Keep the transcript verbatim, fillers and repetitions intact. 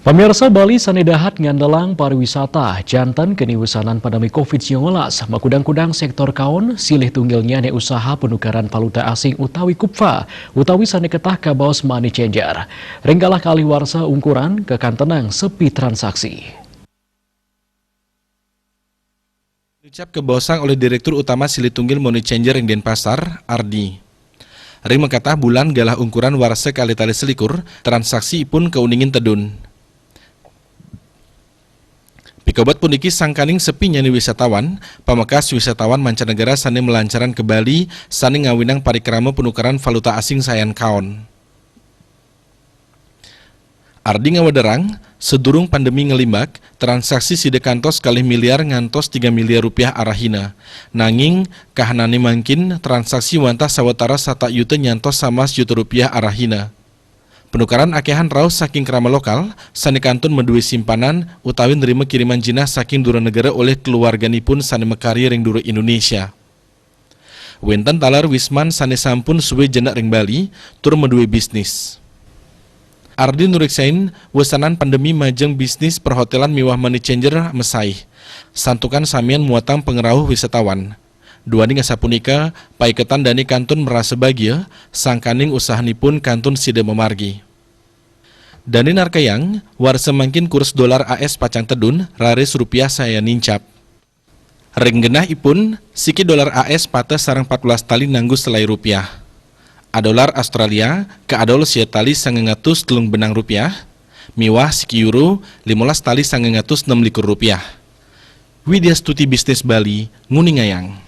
Pamirsa, Bali sané dahat ngandelang pariwisata, janten keniusanan pandemi covid sembilan belas, makudang-kudang sektor kaon silih tunggilnya né usaha penukaran valuta asing utawi kupfa, utawi sané ketah kabaos money changer. Ring galah kalih warsa ungkuran kekantenang sepi transaksi. Ucap kebaosang oleh Direktur Utama Silih Tunggil Money Changer ring Denpasar, Ardi. Ring makatah bulan galah ungkuran warsa kalih tali selikur, transaksi ipun kauningin tedun. Pikobet puniki sangkaning sepi nyané wisatawan, pamekas wisatawan mancanegara sané malancaran ka Bali sané ngawinang parikrama penukaran valuta asing sayan kaon. Ardi ngawedarang, sedurung pandemi nglimbak, transaksi sida kantos kalih miliar ngantos tiga miliar rupiah arahina. Nanging, kahanané mangkin, transaksi wantah sawatara satak yuta nyantos samas yuta rupiah arahina. Penukaran akéhan rauh saking krama lokal, sané kantun madué simpanan utawi nrima kiriman jinah saking dura negara olih keluarganipun sané makarya ring dura Indonesia. Wénten taler Wisman sané sampun suwé jenek ring Bali tur madué bisnis. Ardi nureksain, wesanan pandemi majeng bisnis perhotelan miwah money changer masaih. Santukan samian muatang pangrauh wisatawan. Duaning asapunika, paiketan dané kantun marasa bagia, sangkaning usahanipun kantun sida mamargi. Dané narkayang, warsa mangkin kurs dolar A S pacang tedun, raris rupiah sayan nincap. Ring genahipun, siki dolar A S pateh sareng patbelas tali nanggu selai rupiah. A dolar Australia kaadol sia tali sangang atus telung benang rupiah, miwah siki euro limolas tali sangang atus nem likur rupiah. Widya Stuti, Bisnis Bali, nguningayang.